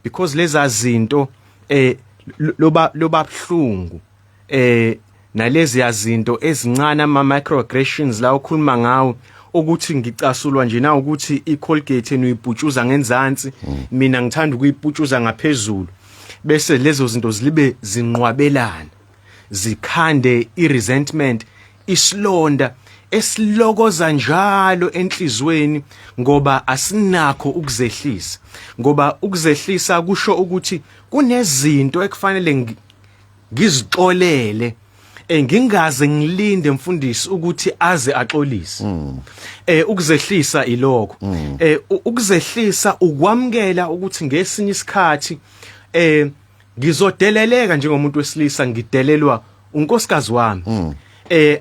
because leza zinto loba buhlungu nalezi yazinto ezincane, ama microaggressions la ukhuluma ngawo, ukuthi ngicasulwa nje na ukuthi iColgate enuyibhutshuza ngenzansi, mina ngithanda ukuyiputshuza ngaphezulu, bese lezo zinto zilibe zinqwabelana zikhande iresentment, isilonda esilokoza njalo enhlizweni, ngoba asinakho ukuzehlisa, ngoba ukuzehlisa kusho ukuthi kunezinto ekufanele ngizixolele, ngingaze ngilinde mfundisi ukuthi aze axolise. Ukuzehlisa ilokho, ukuzehlisa ukwamkela ukuthi ngesinye isikhathi ngizodeleleka njengomuntu wesilisa, ngidelelwa unkosikazi wami,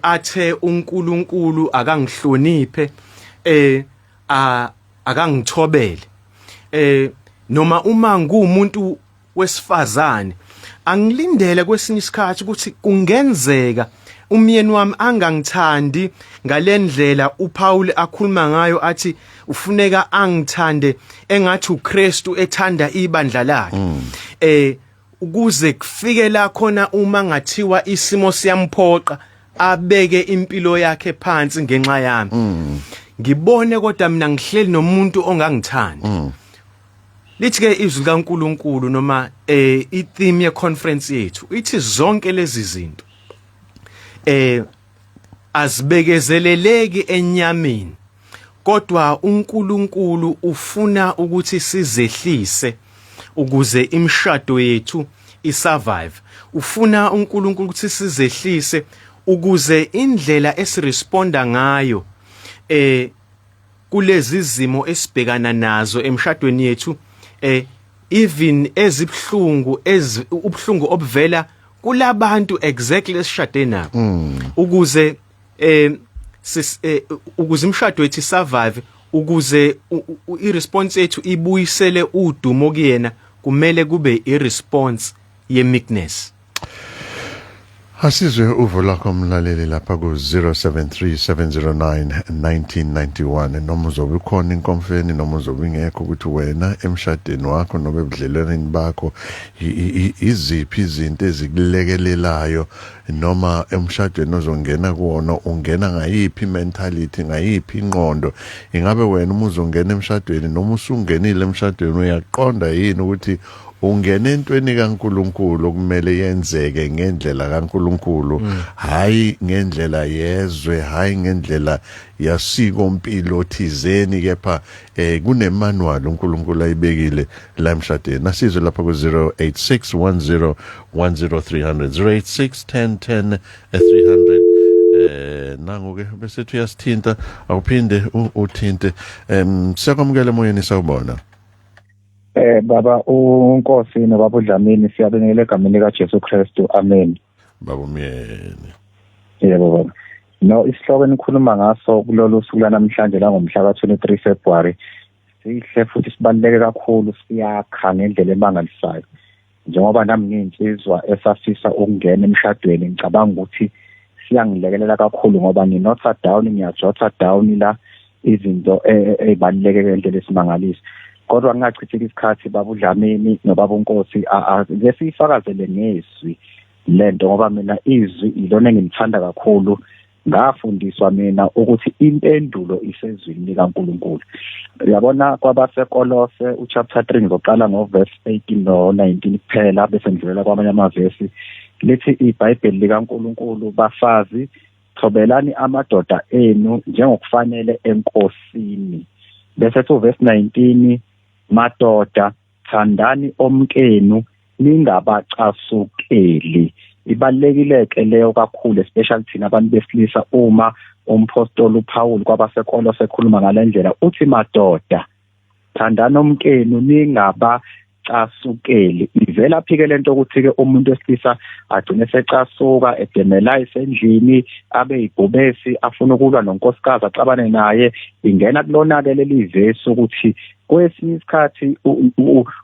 athe uNkulunkulu akangihloniphe, akangithobele, noma uma ngumuntu wesifazane angilindele kwesinye isikhathi ukuthi kungenzeka umyeni wami angangithandi ngalendlela uPaul akhuluma ngayo, athi ufuneka angithande engathi uKristu ethanda ibandla lakhe, ukuze kufike la khona uma ngathiwa isimo siyamphoqa abeke impilo yakhe phansi ngenxa yami, ngibone kodwa mina ngihleli nomuntu ongangithandi. Lithi ke izwi likaNkuluNkulu noma i-theme ye conference yethu ithi zonke lezi zinto azibekezeleleki enyameni, kodwa uNkulunkulu ufuna ukuthi sizehlise ukuze imishado yethu isurvive. Ufuna uNkulunkulu ukuthi sizehlise ukuze indlela esiresponda ngayo kulezi zimo esibhekana nazo emshadweni yethu, even ezibhlungu, ubuhlungu obuvela kulabantu exactly esishade nabo, ukuze ukuze imishado yethu isurvive, ukuze i-response yethu ibuyisele udumo kuyena, kumele kube i-response ye meekness. Asizwe uvo lwakho mlaleli lapha ku 0737091991, noma uzobe ukhona inkomfeni noma uzobe ingekho, ukuthi wena emshadweni wakho noma ebudlelwaneni bakho iziphi izinto ezikulekelelayo, noma emshadweni ozongena kuwona ungena ngayiphi mentality, ngayiphi ingqondo. Ingabe wena uma uzongena emshadweni noma usungenile emshadweni uyaqonda yini ukuthi ungena entweni kaNkuluNkulu okumele yenzeke ngendlela kaNkuluNkulu, hayi ngendlela yezwe, hayi ngendlela yasiko mpilo thizeni, kepha kune manual uNkulunkulu ayibekile la emshadweni? Nasizwe lapha ku 086 10 10300, 086 10 10 300. Nangu ke bese uyasithinta, awuphinde uthinte. Siyakwamukela emoyeni, sawubona. Baba uNkosi nobaba uDlamini, siyabingelela egameni lika Jesu Kristu, amen. Baba Myeni. Yebo baba. No, isihloko enikhuluma ngaso kulolu suku lanamhlanje la ngomhla ka-23 February sihle futhi sibaluleke kakhulu, siyakha ngendlela emangalisayo. Njengoba nami ngiyinsizwa esafisa ukungena emshadweni, ngicabanga ukuthi siyangilekelela kakhulu ngoba nginotha down, ngiyajotha down la izinto ey'baluleke ngendlela esimangaliso. Kodwa ngingachitheki isikhathi, baba uDlamini nobaba uNkosi, ake siyifakazele ngezwi lento, ngoba mina izwi ilona engilithanda kakhulu. Ngafundiswa mina ukuthi impendulo isezwini likaNkulunkulu. Uyabona, kwabaseKolose uchapter 3, ngizoqala ngoverse 18 no 19 kuphela, bese ngidlulela kwamanye amavesi. Lithi iBhayibheli likaNkulunkulu: "Bafazi, thobelani amadoda enu njengokufanele eNkosini." Bese ku verse 19: "Madoda, thandani omkenu, ningabacasukeli." Ibalulekile ke leyo kakhulu, especially thina abantu besilisa. Uma umpostoli uPaul kwabaseKolose sekhuluma ngalendlela, uthi, "Madoda, thandani omkenu, ningabacasukeli." Ivela phike lento ukuthi ke umuntu wesilisa agcine secasuka, edemela endlini, abe ibhubesi, afuna ukulwa nonkosikazi, axabane naye. Ingena kulona ke leli vesi ukuthi kwesinye isikhathi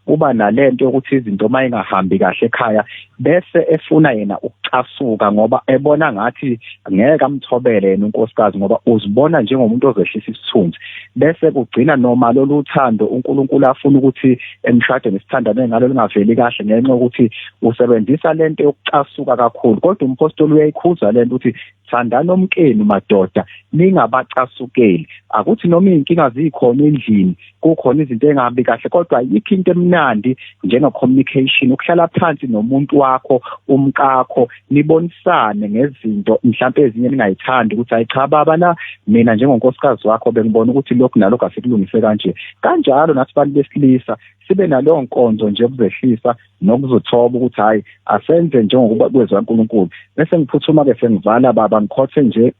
uba nalento yokuthi izinto mayingahambi kahle ekhaya, bese efuna yena ukucasuka ngoba ebona ngathi ngeke amthobele yena unkosikazi, ngoba uzibona njengomuntu ozehlisa isithunzi. Bese kugcina noma lolu thando uNkulunkulu afuna ukuthi emshadweni sithandane ngalo lingaveli kahle, ngenxa yokuthi usebenzisa lento yokucasuka kakhulu. Kodwa umpostoli uyayikhuza lento ukuthi, "Thandani omkenu, madoda, ningabacasukeli." Akuthi noma izinkinga zikhona endlini, kukhona izinto engahambi kahle, kodwa ayikho into emnandi njengo-communication, ukuhlala phansi nomuntu wakho, umkakho, nibonisane ngezinto mhlawumbe ezinye ningayithandi, ukuthi, "Hayi cha baba, la mina njengonkosikazi wakho bengibona ukuthi lokhu nalokhu asikulungise kanje kanjalo." Nathi bantu besilisa sibe naleyo nkonzo nje yokuzehlisa nokuzothoba, ukuthi hayi, asenze njengokuba kwezwa uNkulunkulu. Bese ngiphuthuma ke, sengivala baba, ngikhothe nje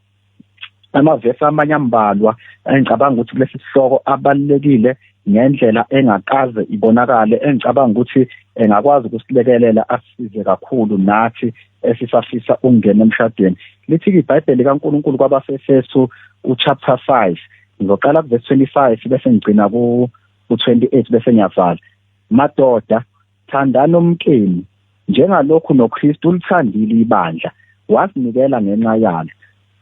amavesi amanye ambalwa engicabanga ukuthi kulesi sihloko abalulekile ngendlela engakaze ibonakale, engicabanga ukuthi engakwazi ukusilekelela, asisize kakhulu nathi esisafisa ukungena emshadweni. Lithi iBhayibheli kaNkulunkulu kwabaseFesu uchapter 5, ngizoqala kuverse 25 bese ngigcina ku 28, bese ngiyavala: "Madoda, thandani omkenu njengalokhu noKristu ulithandile ibandla, wazinikela ngenxa yalo,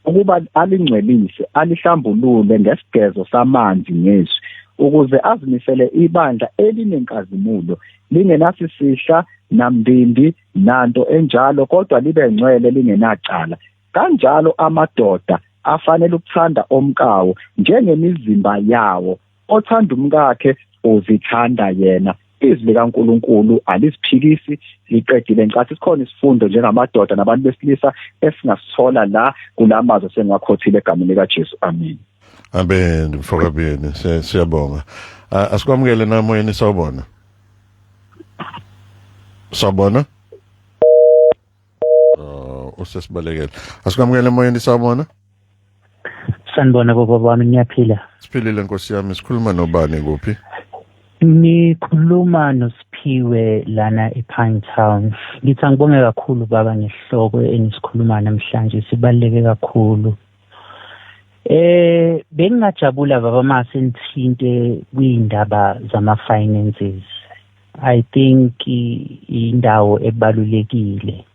ukuba alingcwelise, alihlambulule ngesigezo samanzi ngezwi, ukuze azimisele ibandla elinenkazimulo, lingenasisihla nambimbi nanto enjalo, kodwa libe ngcwele, lingenacala. Kanjalo amadoda afanele ukuthanda omkawo njengemizimba yawo. Othanda umkakhe uzithanda yena." Izwi likaNkulunkulu alisiphikisi, liqedile. Ngicathi sikhona isifundo njengamadoda nabantu besilisa esingasithola la kulamazwi sengiwakhothile, egameni likaJesu, amen. Amen, mfokabini, siyabonga. Asikwamukele namoyeni, sawubona. Sawubona. Oh, usesibalekele. Asikwamukele emoyeni, sawubona. Sanibona baba wami, niyaphila? Siphilile nkosi yami, sikhuluma nobani, kuphi? Nikhuluma noSiphiwe lana ePine Town. Ngithi angibonge kakhulu baba ngesihloko enisikhuluma namhlanje, sibaluleke kakhulu. Bengingajabula baba mase nithinte kwindaba zama finances. I think indawo ebalulekile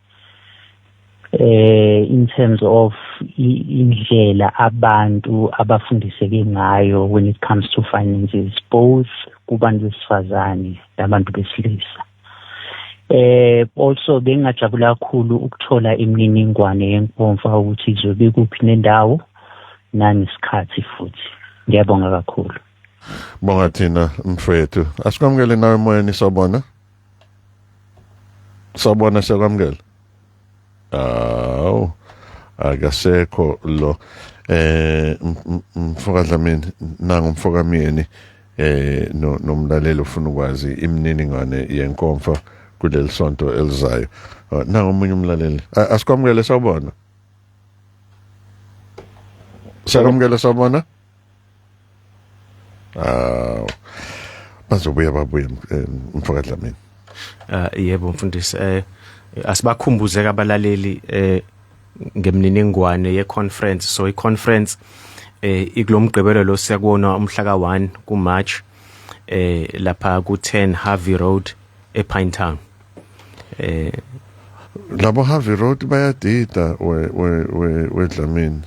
in terms of indlela abantu abafundiseke ngayo when it comes to finances, both kubantu besifazane nabantu besilisa. Also bengingajabula kakhulu ukuthola imininingwane yenkomfa, ukuthi izobe kuphi nendawo nangesikhathi futhi. Ngiyabonga kakhulu. Bonga thina mfowethu. Asikwamukele nawe emoyeni, sawubona. Sawubona, siyakwamukela. Awu, akasekho lo mfoka Dlamini. Nangu mfoka Myeni no nomlaleli ufuna ukwazi imininingwane yenkomfa kuleli sonto elizayo. Nangu omunye umlaleli. Asikwamukele, sawubona. Siyakwamukela, sawubona. Awu, bazobuya babuye, mfoka Dlamini. Yebo mfundisi, asibakhumbuze abalaleli ngemininingwane ye conference. So i conference ikulomgqibelo lo siyakuwona, umhla ka1 ku March, lapha ku 10 Harvey Road ePinetown. Labo Harvey Road bayadida we Dlamini.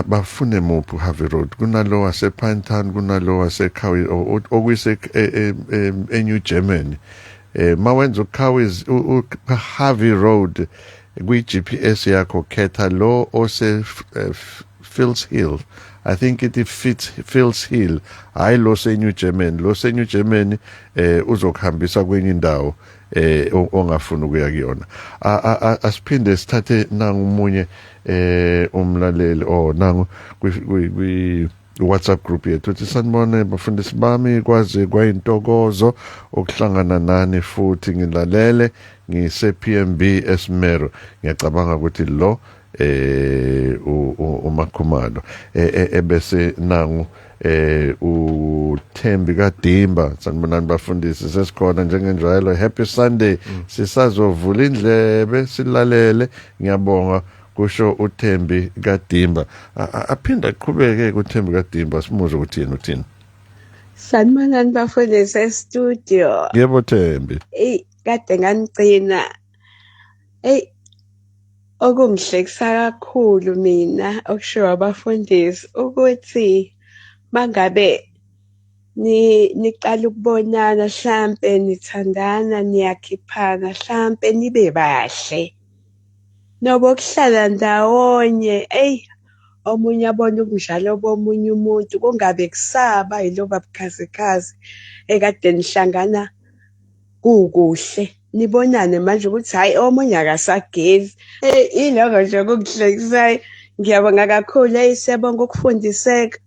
Bafune muphi Harvey Road? Kunalo wase Pinetown, kunalo wase Cowie, okuyise e New Germany. Mawenza uCowies, Harvey Road. Kwi GPS yakho khetha lo ose Fields Hill. I think it fits Fields Hill, hayi lo se New Germany. Lo se New Germany uzokuhambisa kwenye indawo ongafuni ukuya kuyona. Asiphinde sithathe nangu umunye umlaleli nangu kwi WhatsApp group yethu, uthi sanibone bafundisi bami, kwaze kwayintokozo ukuhlangana nani futhi, ngilalele ngise PMB Esmero. Ngiyacabanga ukuthi lo uMakhumalo. Ebese nangu uThembi kaDimba, sanibonani bafundisi, sesikhona njengenjwayelo, happy Sunday, sisazovula indlebe silalele, ngiyabonga, kusho uThembi kaDimba. Aphinda aqhubeke kuThembi kaDimba, simuzwe ukuthi yena uthini. Sanibonani bafundisi e-studio. Yebo Thembi. Ey, kade nganigcina. Ey, okungihlekisa kakhulu mina okushiwo abafundisi ukuthi mangabe niqala ukubonana hlampe nithandana niyakhiphana hlampe nibe bahle, nobokuhlala ndawonye, eyi omunye abone ubunjalo bomunye umuntu kungabe kusaba yiloba bukhazikhazi ekade nihlangana kukuhle, nibonane manje ukuthi hhayi omunye akasagezi. Iloko nje okungihlekisayo. Ngiyabonga kakhulu, eyi siyabonga ukufundiseka.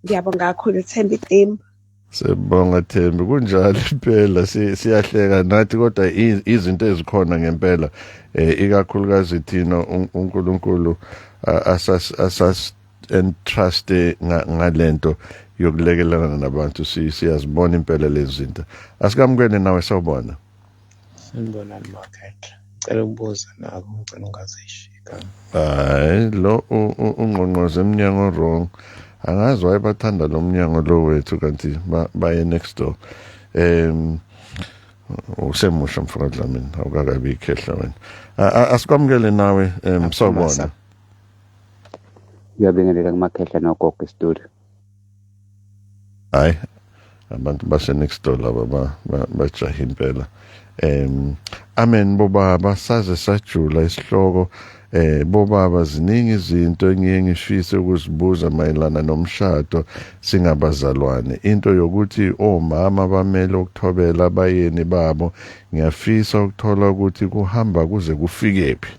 Ngiyabonga kakhulu Thembi Dimba. Siyabonga Thembi, kunjalo impela, siyahleka nathi kodwa izinto ezikhona ngempela, ikakhulukazi thina uNkulunkulu asas entrust ngalento yokulekelelana nabantu, siyazibona impela lezi zinto. Asikamukele nawe, sawubona. Sanibonani makhehla, ngicela ukubuza nako, ngicela ungazisho igama. Hayi lo ungqongqoze emnyango wrong. Angazi why bathanda lo mnyango lo wethu kanti baye next door. Usemusha mfoka Dlamini, awukakabi ikhehla wena. Asikwamukele nawe, sawubona. Ngiyabingelela kumakhehla nogogo studio. Hayi abantu base next door laba bajaha impela. Amen bobaba, saze sajula isihloko. Bobaba, ziningi izinto engiye ngifise ukuzibuza mayelana nomshado singabazalwane. Into yokuthi omama bamele ukuthobela abayeni babo, ngiyafisa ukuthola ukuthi kuhamba kuze kufikephi.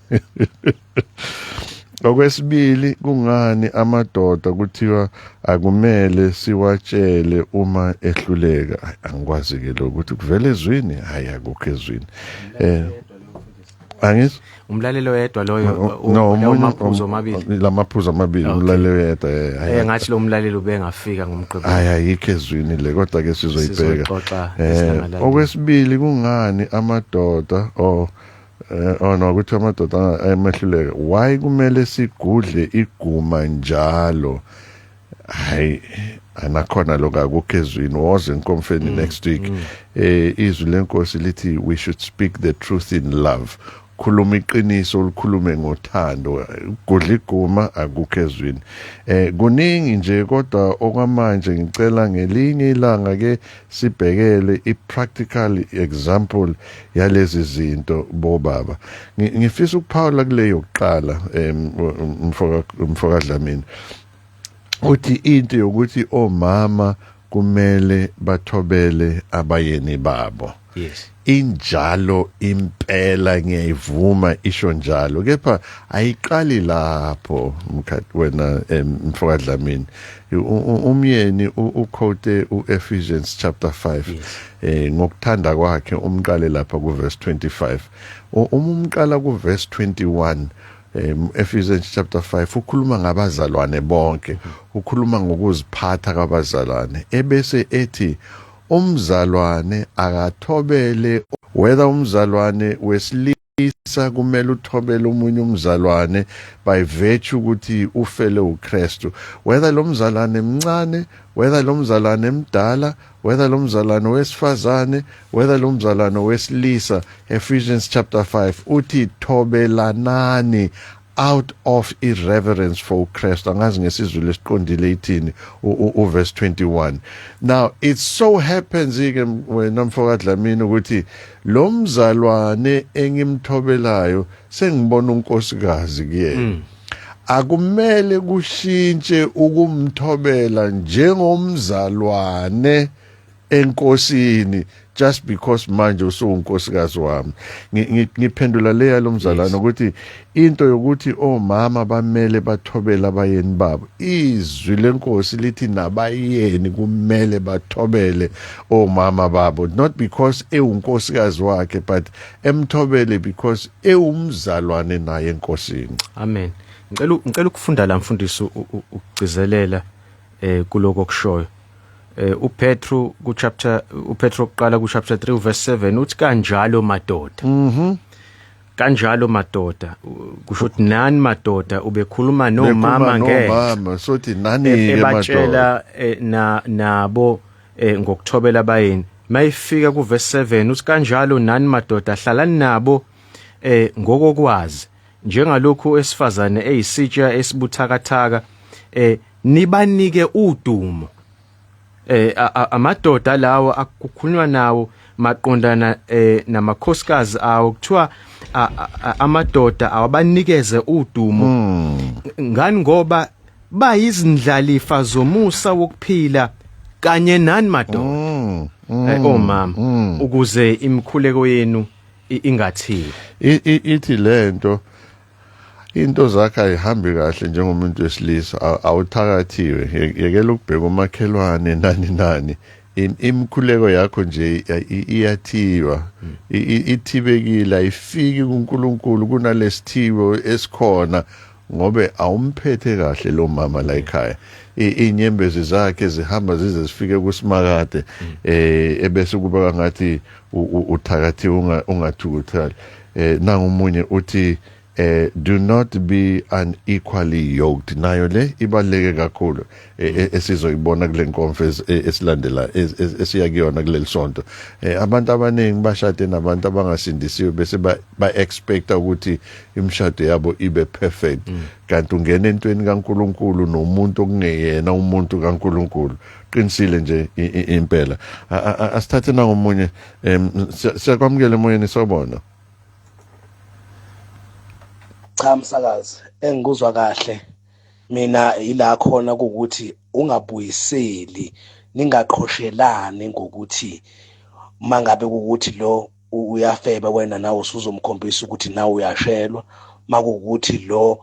Okwesibili, kungani amadoda kuthiwa akumele siwatshele uma ehluleka? Angikwazi ke lokho ukuthi kuvele ezwini. Hayi akukho ezwini. Angizwa umlalelo oyedwa loyo, lamaphuzu amabili, lamaphuzu amabili, umlalelo oyedwa. Ngathi lo mlalelo ubengafika ngomgqibelo. Hayi ayikho ezwini le, kodwa ke sizoyibheka. Okwesibili, kungani amadoda no ukuthi amadoda ayemehluleka, why kumele sigudle iguma njalo? Hayi anakhona lokho akukho ezwini. Woze enkomfeni next week. Izwi lenkosi lithi we should speak the truth in love. Khuluma iqiniso, ulikhulume ngothando. Gudla iguma akukho ezwini. Kuningi nje kodwa okwamanje ngicela ngelinye ilanga ke sibhekele i-practical example yalezi zinto bobaba. Ngifisa ukuphawula kuleyo yokuqala, mfoka Dlamini. Uthi into yokuthi omama kumele bathobele abayeni babo. Yes. Injalo impela, ngiyayivuma isho njalo, kepha ayiqali lapho mkhathi wena mfoka Dlamini. Umyeni uquote uEphesians chapter 5 ngokuthanda kwakhe, umqale lapha ku verse 25. Uma umqala ku verse 21, Ephesians chapter 5 ukhuluma ngabazalwane bonke, ukhuluma ngokuziphatha kwabazalwane, ebese ethi umzalwane akathobele, whether umzalwane wesilisa kumele uthobele omunye umzalwane by virtue ukuthi ufele uKristu, whether lo mzalwane emncane, whether lo mzalwane emdala, whether lo mzalwane wesifazane, whether lo mzalwane wesilisa. Ephesians chapter 5 uthi thobelanani. out of irreverence for Christ. Angazi ngesizulu esiqondile ithini uverse 21. Now it so happens ke, wena mfoka Dlamini, ukuthi lo mzalwane engimthobelayo sengibona unkosikazi kuyena. Akumele kushintshe ukumthobela njengomzalwane enkosini just because manje usuwunkosikazi wami. Ngiphendula leya lomzalwane ukuthi into yokuthi omama bamele bathobele abayeni babo, izwi lenkosi lithi nabayeni kumele bathobele omama babo, not because ewunkosikazi wakhe, but emthobele because ewumzalwane naye enkosini. Amen. Ngicela ukufunda la, mfundisi, ukugcizelela kuloko kushoyo. uPetru ku chapter, uPetru oqala ku chapter 3 verse 7 uthi, "Kanjalo madoda." Kanjalo madoda, kusho ukuthi nani madoda, ubekhuluma nomama ngeke. Nomama, sothi nani ke madoda. Ebatshela na nabo ngokuthobela abayeni. Mayifika ku verse 7 uthi, "Kanjalo nani madoda, hlalani nabo ngokokwazi, njengalokhu esifazane eyisitsha esibuthakathaka, nibanike udumo." Amadoda lawo akukhulunywa nawo maqondana namakhosikazi awo. Kuthiwa amadoda awabanikeze udumo. Ngani? Ngoba bayizindlalifa zomusa wokuphila kanye nani madoda, omama, ukuze imikhuleko yenu ingathiwa. Ithi lento, into zakhe ayihambi kahle njengomuntu wesilisa, awuthakathiwe. Yekela ukubheka umakhelwane, nani nani. Imikhuleko yakho nje iyathiwa, ithibekile, ayifiki kuNkulunkulu kunalesithibo esikhona ngobe awumphethe kahle lo mama la ekhaya. Inyembezi zakhe zihamba zize zifike kusimakade, ebese kuba ngathi uthakathiwe. Ungathukuthali. Nangumunye uthi, "Do not be unequally yoked." Nayo le ibaluleke kakhulu, esizoyibona kule nkonfa esilandela, esiya kuyona kuleli sonto. Abantu abaningi bashade nabantu abangasindisiwe, bese ba expecta ukuthi imishado yabo ibe perfect, kanti ungena entweni kaNkuluNkulu nomuntu okungeyena umuntu kaNkuluNkulu. Qinisile nje impela. Asithathe nangomunye. Siyakwamukela emoyeni, sawubona. Cha msakazi, engikuzwa kahle mina ila khona ukuthi ungabuyiseli, ningaqhoshelani ngokuthi mangabe ukuthi lo uyafeba, wena nawe usuzomkhombisa ukuthi nawe uyashelwa. Makuwukuthi lo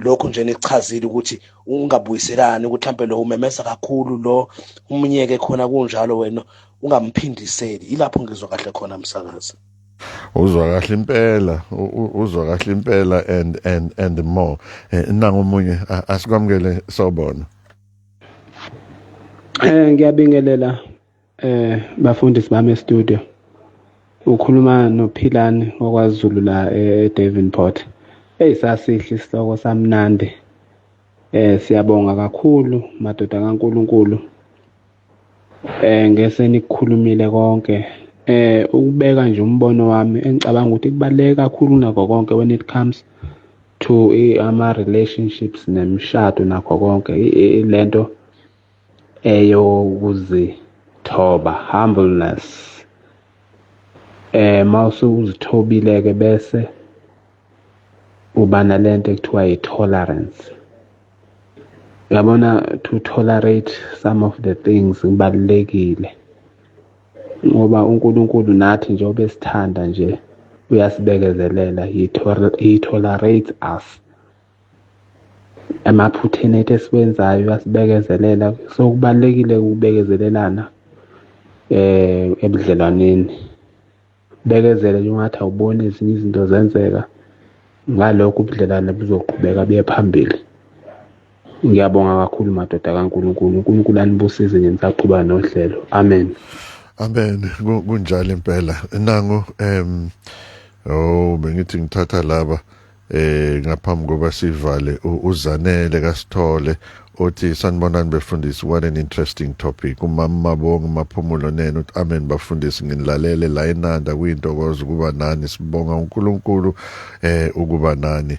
lokhu nje nikuchazile ukuthi ungabuyiselani, ukuthi mhlambe lo umemeza kakhulu, lo umnyeke khona kunjalo, wena ungamphindiseli. Ilapho ngizwa kahle khona, msakazi. Uzwa kahle impela, uzwa kahle impela and more. Nangomunye, asikwamukele, sawubona. Ngiyabingelela bafundisi bami e-studio. Ukhuluma noPhilani wakwaZulu la eDavenport. Hey, sasihle isihloko, samnandi. Siyabonga kakhulu madoda kaNkuluNkulu. Ngese nikukhulumile konke. Ukubeka nje umbono wami, engicabanga ukuthi kubaluleke kakhulu kunakho konke when it comes to ama relationships nemishado nakho konke, lento eyokuzithoba, humbleness. Mawusuzithobile ke, bese uba nalento ekuthiwa i-tolerance, uyabona? To tolerate some of the things kubalulekile, ngoba uNkulunkulu nathi njengoba esithanda nje uyasibekezelela. He tolerates us emaphutheni ethu esiwenzayo, uyasibekezelela. So kubalulekile ukubekezelelana ebudlelwaneni. Bekezele nje, ungathi awuboni ezinye izinto zenzeka. Ngalokho ubudlelwane buzoqhubeka buye phambili. Ngiyabonga kakhulu madoda kaNkuluNkulu. uNkulunkulu anibusise nje nisaqhubeka nohlelo. Amen. Amen. Kunjalo impela. Nangu, oh, bengithi ngithatha laba ngaphambi koba sivale. Uzanele kaSithole Uthi sanibonani befundisi, what an interesting topic. Umama Mabonga Maphumulo nene uthi amen bafundisi, nginilalele la eNanda, kuyintokozo ukuba nani, sibonga uNkulunkulu ukuba nani.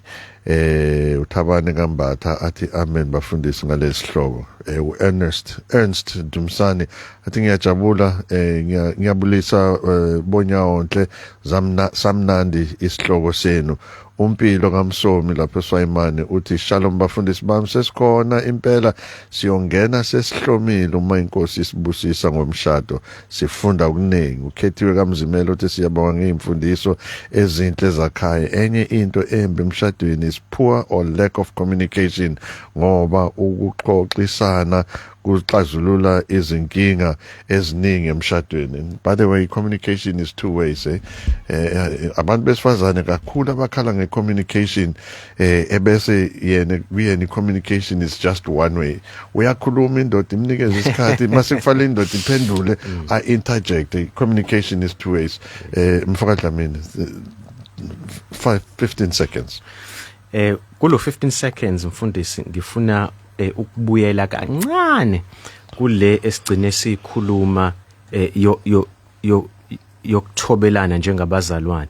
Uthabane kaMbatha athi amen bafundisi ngalesihloko. uErnest Ernst Dumsani athi ngiyajabula, ngiyabulisa bonyawonhle zamna samnandi isihloko senu. Umpilo kaMsomi lapho eSwayimane uthi shalom bafundisi bami, sesikhona impela, siyongena sesihlomile uma inkosi isibusisa ngomshado, sifunda okuningi. Ukhethiwe kaMzimela uthi siyabonga ngeyimfundiso ezinhle zakhaya. Enye into embi emshadweni is poor or lack of communication, ngoba ukuxoxisana kuxazulula izinkinga eziningi emshadweni. By the way, communication is two ways. Abantu besifazane kakhulu abakhala ngecommunication, ebese yena kuyena communication is just one way. Uyakhuluma indoda imnikeze isikhathi, mase kufanele indoda iphendule, I interject. Communication is two ways. Mfoka Dlamini, 5 15 seconds. Kulo 15 seconds, mfundisi, ngifuna ukubuyela kancane kule esigcine sikhuluma yo yo yo yokuthobelana njengabazalwane.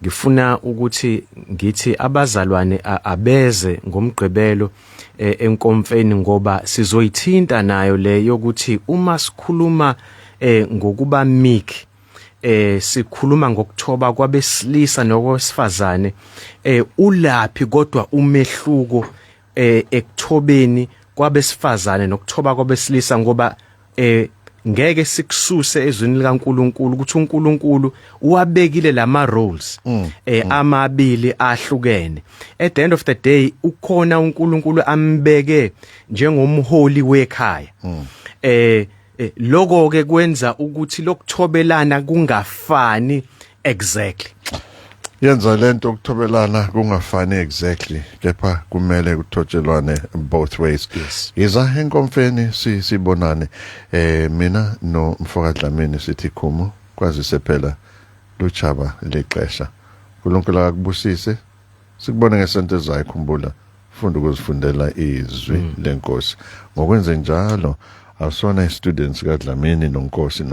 Ngifuna ukuthi ngithi abazalwane abeze ngomgqibelo enkomfeni, ngoba sizoyithinta nayo le yokuthi uma sikhuluma ngokuba meek, sikhuluma ngokuthoba kwabesilisa nokwesifazane, ulaphi kodwa umehluko ekuthobeni kwabesifazane nokuthoba kwabesilisa? Ngoba ngeke sikususe ezwini likaNkuluNkulu ukuthi uNkulunkulu uwabekile lama roles amabili ahlukene. At the end of the day, ukhona uNkulunkulu ambeke njengomholi wekhaya. Lokho ke kwenza ukuthi lokuthobelana kungafani exactly. Yenza lento ukuthobelana kungafani exactly, kepha kumele kuthotshelwane both ways. Iza enkomfeni sibonane. Mina no mfoka Dlamini sithi khumu, kwazise phela luchaba lexesha. uNkulunkulu akubusise, sikubone ngesonto ezayo. Khumbula, funda ukuzifundela izwi lenkosi. Ngokwenze njalo awusona students kaDlamini noNkosi.